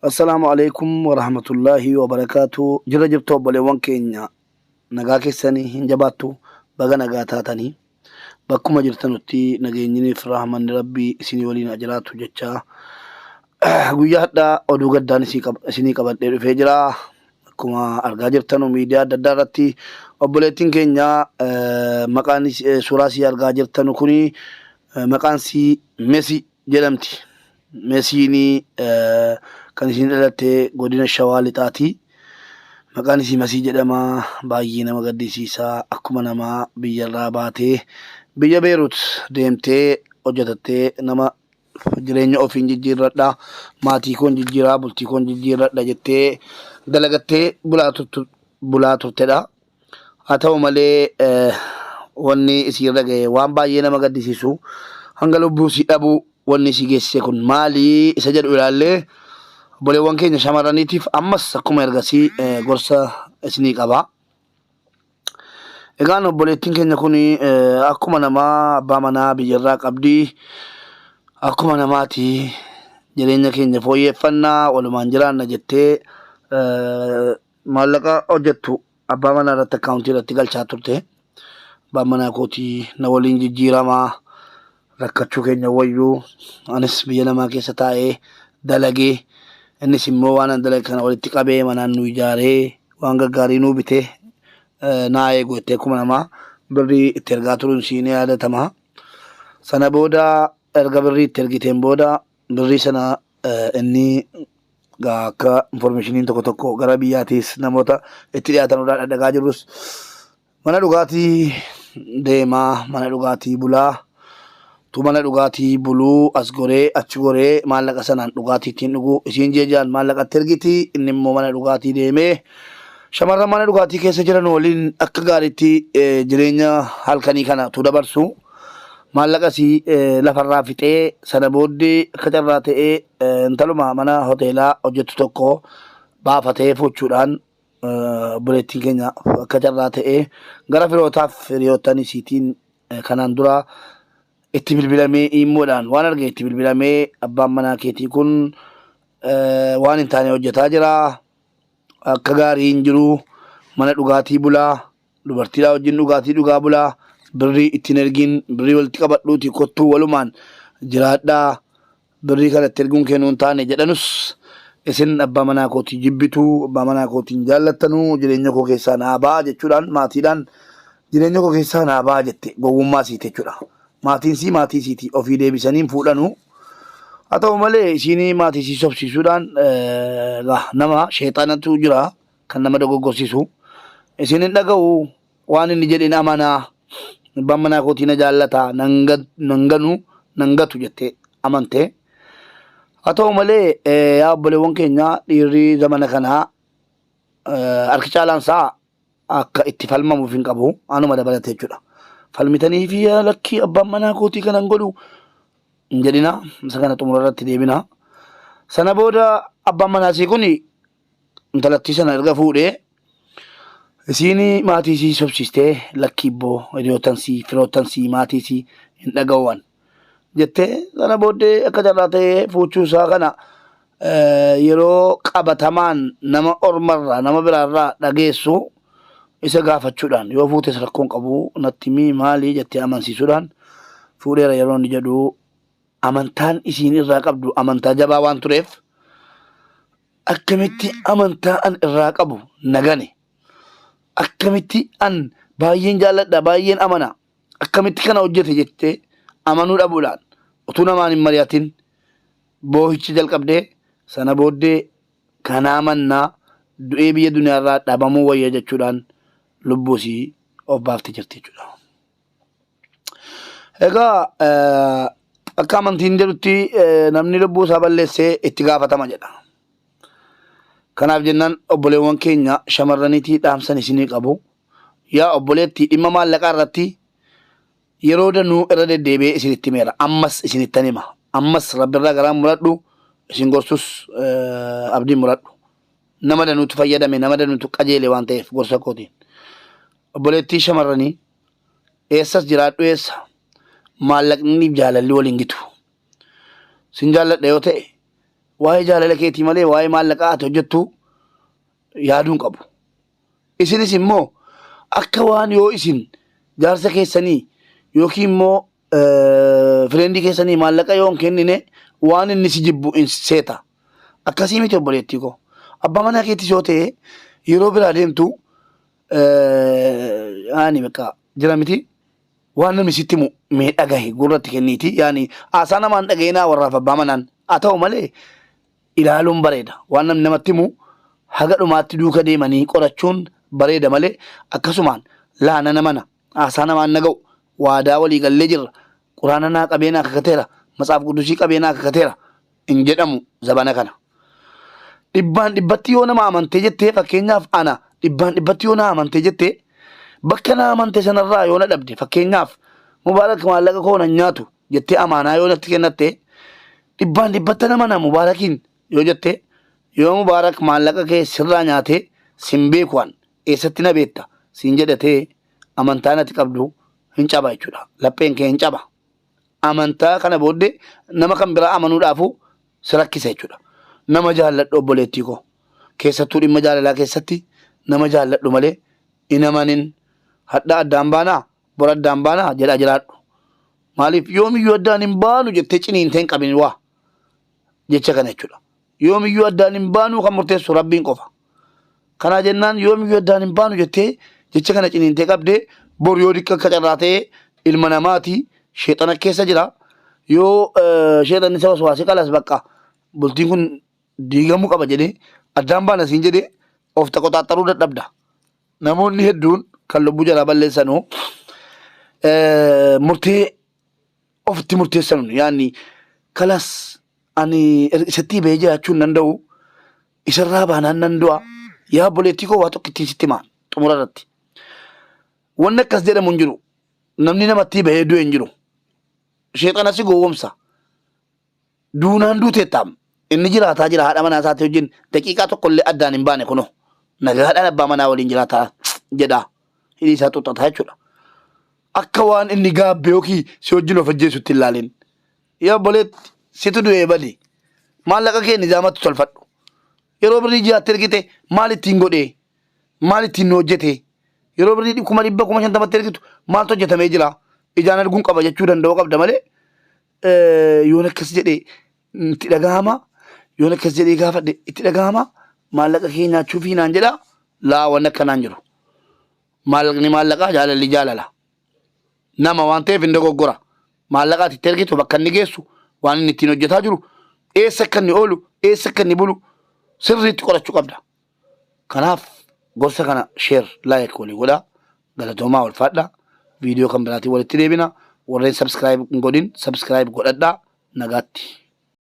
Assalaamu alaikum warahmatullaahi wabarakaatu. Jira jirtu obboleewwan keenya, nagaa keessanii hin jabaattu? Baga nagaa taatanii. Bakkuma jirtanutti nageenyiniif rahmanni Rabbii isinii waliin haa jiraatu jecha, guyyaa hadhaa oduu gaddaan isinii qabadhee dhufee jira. Akkuma argaa jirtanu miidiyaa adda addaa irratti obboleettiin keenya maqaan suuraa isii argaa jirtanu kuni maqaan isii Mesi jedhamti. Mesiin kan isiin dhalatte godina Shawaa Lixaati. Maqaan isii Masii jedhama. Baay'ee nama gaddisiisa. Akkuma namaa biyyarraa baatee biyya Beerut deemtee hojjetattee nama jireenya ofiin jijjiirradha, maatii koon jijjiiraa, bultii koon jijjiirradha jettee dalagattee bulaa turtedha. Haa ta'u malee, wanni isiirra ga'e waan baay'ee nama gaddisiisu, hanga lubbuu isii dhabuu wanni isii geessise kun maali isa jedhu ilaallee, obboleewwan keenya shamarraniitiif ammas akkuma ergasii gorsa isinii qaba. Egaan obboleettiin keenya kun akkuma namaa abbaa manaa biyyarraa qabdi. Akkuma namaati jireenya keenya fooyyeffannaa, walumaan jiraanna jettee maallaqa hojjettu abbaa manaa irratti akkaawuntii irratti galchaa turte. Abbaan manaa kootii na waliin jijjiiramaa, rakkachuu keenya wayyuu, anis biyya namaa keessa taa'ee dalagee, innis immoo waan an dalage kana walitti qabee manaan nu ijaaree, waan gaggaarii nuu bitee naa eegu jettee akkuma namaa birrii itti ergaa turuun ishii ni yaadatama. Sana booda erga birrii itti ergiteen booda birrii sana inni akka informationiin tokko tokko gara biyyaatiis namoota itti dhiyaatan irraa dhadhagaa jirrus mana dhugaatii deemaa, mana dhugaatii bulaa tu, mana dhugaatii buluu as goree achi goree maallaqa sanaan dhugaatii ittiin dhuguu, isiin jeejaan maallaqa itti ergiti, inni immoo mana dhugaatii deemee shamarran mana dhugaatii keessa jiran waliin akka gaariitti jireenya halkanii kana tu dabarsu, maallaqa isii lafarraa fixee. Sana booddee akka carraa ta'ee intaluma mana hoteelaa hojjettu tokko baafatee fuuchuudhaan, obboleettiin keenya akka carraa ta'ee gara firootaaf hiriyoottan isiitiin kanaan dura itti bilbilamee, immoodhaan waan arge itti bilbilamee, abbaan manaa keetii kun waan hin taane hojjetaa jira, akka gaarii hin jiru, mana dhugaatii bulaa, dubartiidhaa wajjin dhugaatii dhugaa bulaa, birrii ittiin ergin, birrii walitti qabadhuuti kottuu walumaan jiraadhaa, birrii kana itti erguun kennuu hin taane jedhanus, isin abbaa manaa kootii jibbitu, abbaa manaa kootiin jaallattanuu, jireenya koo keessaa naa ba'a jechuudhaan maatiidhaan jireenya koo keessaa naa ba'a jette. Gowwummaa siiti jechuudha. Maatiin sii maatii siiti ofii deebisanii hin fuudhanu. Haa ta'u malee, isiin maatii sii sobsiisuudhaan, nama sheexanatu jira kan nama dogoggorsiisu. Isin hin dhaga'u, waan inni jedhin amanaa, abbaan manaa kootii na jaallata, nan ganu, nan gatu jettee amante. Haa ta'u malee, yaa obboleewwan keenya, dhiirri zamana kanaa harki caalaan isaa akka itti falmamuuf hin qabu, anuma dabalate jechuudha. Falmitanii fi lakkii, abbaan manaa kootii kanan godhu hin jedhina, isa kana xumura irratti deebina. Sana booda abbaan manaa isii kun intalattii sana erga fuudhee, isiin maatii isii sobsiistee, lakkii ibboo, hiriyoottan sii, firoottan sii, maatii sii hin dhaga'uwan jettee, sana booddee akka carraa ta'ee fuuchuu isaa kana yeroo qabatamaan nama ormarraa, nama biraarraa dhageessu isa gaafachuudhaan, yoo fuutes rakkoon qabu natti himi, maali jettee amansiisuudhaan, fuudheera yeroo inni jedhu, amantaan isiin irraa qabdu amantaa jabaa waan tureef, akkamitti amantaa an irraa qabu nagane, akkamitti an baay'een jaalladha, baay'een amana, akkamitti kana hojjete jettee amanuu dhabuudhaan utuu namaan hin mari'atin boohicha jalqabdee, sana booddee kanaa mannaa du'ee biyya duniyaarraa dhabamuu wayya jechuudhaan lubbuu isii of baaftee jirti jechuudha. Egaa akka amantiin jedhutti namni lubbuu isaa balleessee itti gaafatama jedha. Kanaaf jennaan, obboleewwan keenya shamarraniitii dhaamsan isinii qabu. Yaa obboleettii, dhimma maallaqaa irratti yeroo danuu irra deddeebi'ee isinitti himeera. Ammas isinittan hima. Ammas Rabbirraa garaan muradhu, isin gorsus abdiin muradhu. Nama danuutu fayyadame, nama danuutu qajeele waan ta'eef gorsa kootiin. Obboleettii shamarranii, eessas jiraadhu eessa, maallaqni jaalalli waliin gitu. Sin jaalladha yoo ta'e, Waa'ee jaalala keetii malee waa'ee maallaqaa ati hojjettu yaaduu hin qabu. Isinis immoo akka waan yoo isin jaarsa keessanii yookiin immoo fireendii keessanii maallaqa yoo hin kennine waan inni si jibbu hin seeta. Akkasii miti obboleettii koo. Abbaa manaa keetis yoo ta'e yeroo biraa deemtu yaani bakka jira miti waan namni sitti himu mee dhagahi gurratti kenniiti yaani haasaa namaan dhaga'inaa warraaf abbaa manaan haa ta'u malee ilaaluun bareeda waan namni namatti himu haga dhumaatti duuka deemanii qorachuun bareeda malee akkasumaan laa nana mana haasaa namaan naga'u waadaa walii gallee jirra quraana naa qabee naa kakateera matsaaf qudusii qabee naa kakateera hin jedhamu zabana kana. Dhibbaan dhibbatti yoo nama amantee jettee fakkeenyaaf ana dhibbaan dhibbatti yoo na amantee jettee bakka na amante sanarraa yoo na dhabde fakkeenyaaf Mubaarak maallaqa koo nan nyaatu jettee amaanaa yoo natti kennatte dhibbaan dhibbatti nama na Mubaarakiin yoo jette yoo Mubaarak maallaqa kee sirraa nyaatee sin beeku an eessatti na beekta siin jedhatee amantaa natti qabdu hin caba jechuudha. Lapheen kee hin caba. Amantaa kana booddee nama kan biraa amanuudhaafuu si rakkisa jechuudha. Nama jaalladhu obboleettii koo. Keessattuu dhimma jaalalaa keessatti nama jaalladhu malee hin amanin. Hadhaa addaan baanaa bor addaan baanaa jedhaa jiraadhu. Maaliif yoomiyyuu addaan hin baanu jettee ciniintee hin qabin waa jecha kana jechuudha. Yoomiyyuu addaan hin baanuu kan murteessu rabbiin qofa. Kanaa jennaan yoomiyyuu addaan hin baanu jettee jecha kana ciniintee qabdee bor yoo diqqa akka carraa ta'ee ilma namaati sheexana keessa jira. Yoo sheexanni isa waswaasee qalas bakka bultiin kun diigamuu qaba jedhee addaan baana siin jedhee of taqoxaaxaruu dadhabda. Namoonni hedduun kan lubbuu jalaa balleessanu murtee ofitti murteessanu yaani kalas ani isatti bahee jiraachuu hin danda'u isarraa baanaan nan du'a yaa obboleettii koo waa tokkittiin sitti himaa xumura irratti. Wanni akkas jedhamu hin jiru. Namni namatti bahee du'e hin jiru. Sheexana si gowwomsa. Duunaan duuteettaam. Inni jiraataa jira haadha manaa isaatii wajjin daqiiqaa tokko illee addaan hin baane kunoo. Nagaadhaan abbaa manaa waliin jiraataa jedha. Hidhii isaa xuuxataa jechuudha. Akka waan inni gaabbe yookiin si wajjin of ajjeesutti hin ilaalin. Yaa obboleetti situ du'ee badi. Maallaqa kee nizaamatti tolfadhu. Yeroo birrii ji'aatti ergite maal ittiin godhee? Maal ittiin nu hojjete? Yeroo birrii 100,000 50,000tti ergitu maaltu hojjetamee jira? Ijaan arguun qaba jechuu danda'uu qabda malee yoon akkas jedhee itti dhagahama yoon akkas jedhee gaafadhe itti dhagahama maallaqa kee nyaachuufii naan jedha laa wanni akkanaan jiru. Maallaqni maallaqaa jaalalli jaalala. Nama waan ta'eef hin dogoggora. Maallaqa ati itti ergitu bakka inni geessu waan inni ittiin hojjetaa jiru eessa akka inni oolu eessa akka inni bulu sirriitti qorachuu qabda. Kanaaf gorsa kana share like walii godhaa. Galatoomaa ulfaadhaa. Viidiyoo kan biraatiin walitti deebina. Warreen subscribe hin godhin subscribe godhadhaa. Nagaatti.